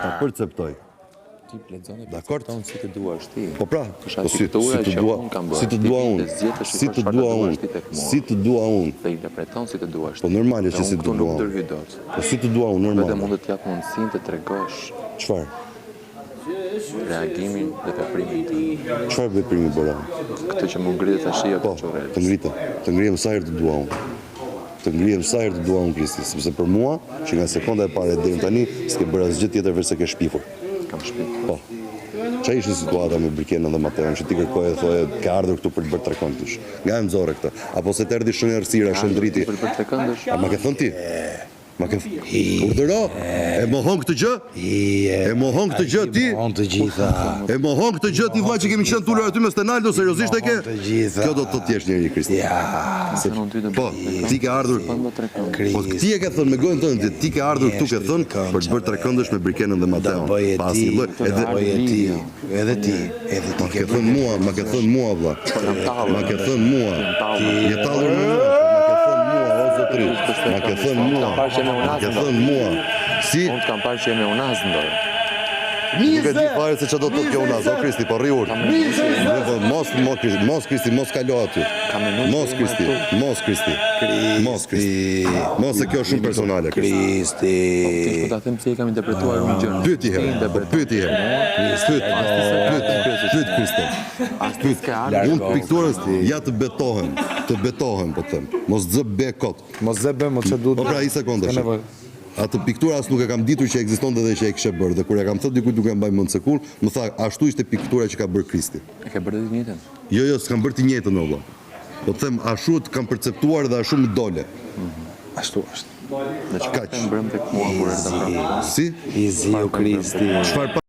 Ta perceptoj. Ti lexon e Dakord. percepton si të duash ti. Po pra, Është po si, si piktura të që dua, unë kam bërë. si të Ti dua vjen unë, dhe zgjedh të si shikosh të çfarë dua të duash unë, ti tek mua. si të dua unë. Dhe interpreton si të duash Po ti. normale Dhe që si unë të këtu dua nuk unë. ndërhyj dot. Po si të dua unë, Vetëm normale. mund të të jap mundësinë të tregosh Çfarë? reagimin dhe veprimin tënd. Çfarë veprimi bëra unë? Këtë që më ngritet tash jo Po, të qorrel. të ngritem, të ngrihem sa herë të dua unë. Të ngrihem sa herë të dua unë Kristi, sepse për mua, që nga sekonda e parë e deri më tani, s'ke bërë asgjë tjetër veç se ke shpifur. Kam shpif. Po. Qa ishte situata me Brikenën dhe Mateon që ti kërkoje thoje ke ardhur këtu për të bërë trekëndësh. Nga e nxorre këtë? Apo se të erdhi shën errësira, shën driti? Për të bërë trekëndësh. A ma ke thënë ti? Ma ke Urdhëro? E mohon këtë gjë? E mohon këtë gjë ti? Mohon të gjitha. E mohon këtë gjë ti vlla që kemi qenë tulur aty me Stenaldo, seriozisht e ke? Mohon të gjitha. Kjo do të thotë ti jesh njeri Kristi. Ja. Se, Thënë unë ty të po, bëj ti ke ardhur Po do trekëndësh. Po ti e ke thënë me gojën tënde, ti ke ardhur këtu ke thënë për të bërë trekëndësh me Brikenën dhe Do Mateon. bëje Pa ti, asnjë lloj. do Edhe bëje ti, edhe ti, edhe ti Ma ke ke thënë mua, ma ke thënë mua vlla. tallur. Ma ke thënë mua. tallur. Je tallur me mua, ma ke thënë mua, o zotri. Ma ke thënë mua. Ma ke thënë mua. Si? Unë të kam parë që je me unaz në dorë. Nuk e di fare se çfarë do të thotë kjo unaz, o Kristi, po rri urt. Jo, po mos mos Kristi, mos Kristi, mos kalo aty. Mos Kristi, mos Kristi. Mos Kristi. Mos se kjo është shumë personale. Kristi. Kristi. Ti po ta them pse i kam interpretuar unë gjën. Pyet i herë, po pyet i herë. Pyet, pyet, pyet Kristo. Pyet. Ka ardhur. Unë pikturës ja të betohem, të betohem po të them. Mos zë be kot. Mos zë be, mos e du. Po pra, i sekonda. S'ka nevojë. Atë pikturë as nuk e kam ditur që ekzistonte dhe që e kishe bërë. Dhe kur e kam thënë dikujt nuk e mbaj mend se kur, më tha ashtu ishte piktura që ka bërë Kristi. E ke bërë të njëjtën. Jo, jo, s'kam bërë të njëjtën o vlla. Po të them ashtu të kam perceptuar dhe ashtu më dole. Ashtu është. Dhe çfarë Kaq. them brëm tek mua kur erdha prapë. Si? I ziu Kristi. Çfarë pa?